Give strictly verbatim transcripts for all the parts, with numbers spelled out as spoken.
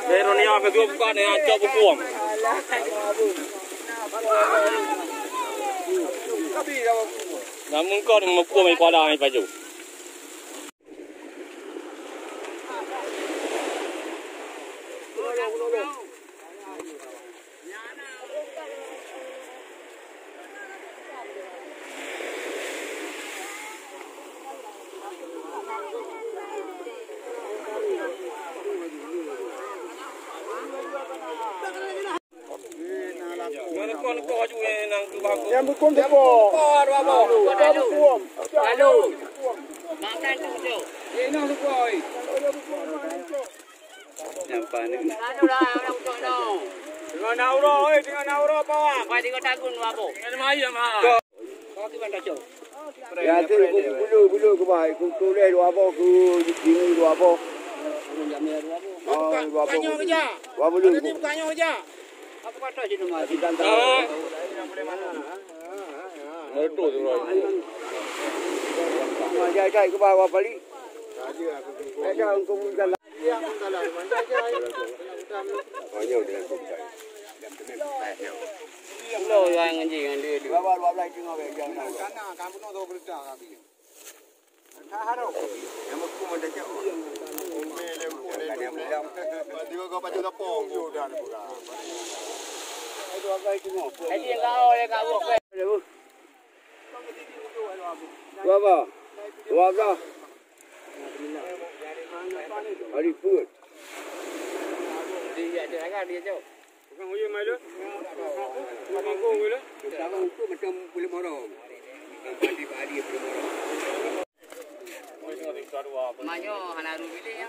Dari dunia ke dua bukan yang cok bukuang. Namun kau ni mukul mai kuala mai paju. Nyang beukum teuko. Lalu. Nyang paneuk. Teungoh na uroe, oi, teungoh na uroe, pawa. Pai tiga tahun, dua boh. Kena mari, dah, mah. Ya, tu, bulu, bulu, bulu, keubai. Ku tuléh dua boh, ku jingui dua boh. Oh, dua boh. Dua bulu. Apa kata je nama? Di kantong. Ah. Motor tu, Roy. Jai, jai, keubai, dua pali. Ada, aku. Ada, aku. Berapa? Dua belas. Hari pun. Dia ada agak dia jauh. Tukang uyueng mai lôn. Tukang uyueng mai lôn. Tukang uyueng macam boleh marah. Tukang padi-padi boleh marah. Manyo hana ru bilik ya.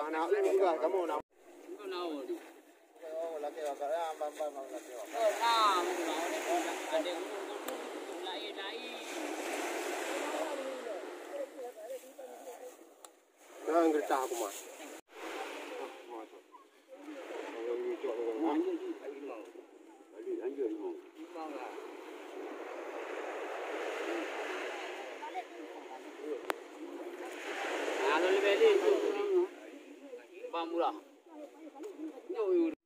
Anak lu juga kamu nak. Itu naon? Oh, laki bakal ya, bang, bang, bang, laki bakal. Oh, nah, ada lain-lain. Nah, geritah aku mah. Bang murah.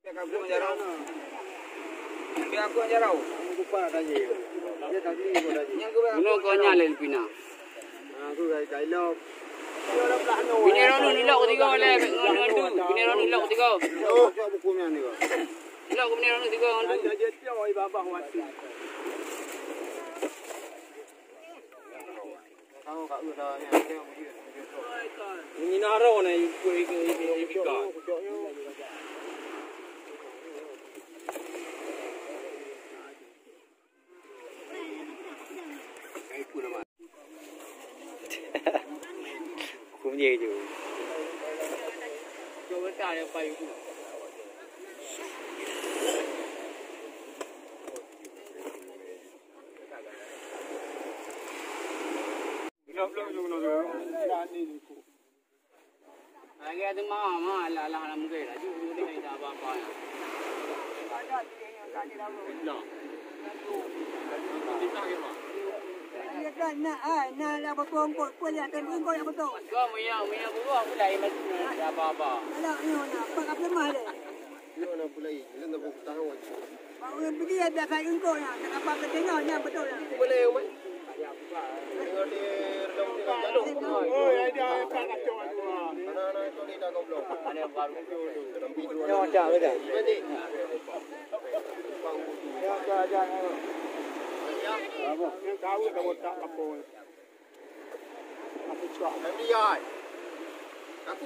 Biar aku jarau. Biar aku jarau. Gunung kau nyalai pina. Bini Ronun ilok tiga leh, ngon, ngon tu. Bini Ronun ilok tiga. Ilok ke Bini Ronun tiga ngon tu. Ini naro na ikut, ikut, ikut, ikut. Hukum je tu. Lagèe teuma, ma, alah, alah, alah, mungkin laju, mungkin tak apa-apa. Iya kan, nak, ai, nak, nak betul, engkau, kau lihat, kan, engkau yang betul. Kau punya, punya buruh, aku dah ingat, tak apa-apa. Kalau, iya, nak, apa, apa mah dia? Iya, nak pulai, kita tak tahu. Bak ureueng pigi biasa eungkôt nyan, nak kapal keuteungoh nyan beutôi nyan. Boleh, Umar. Nyoe dah, dah. Tahu dah botak kapal. Nanti ai. Aku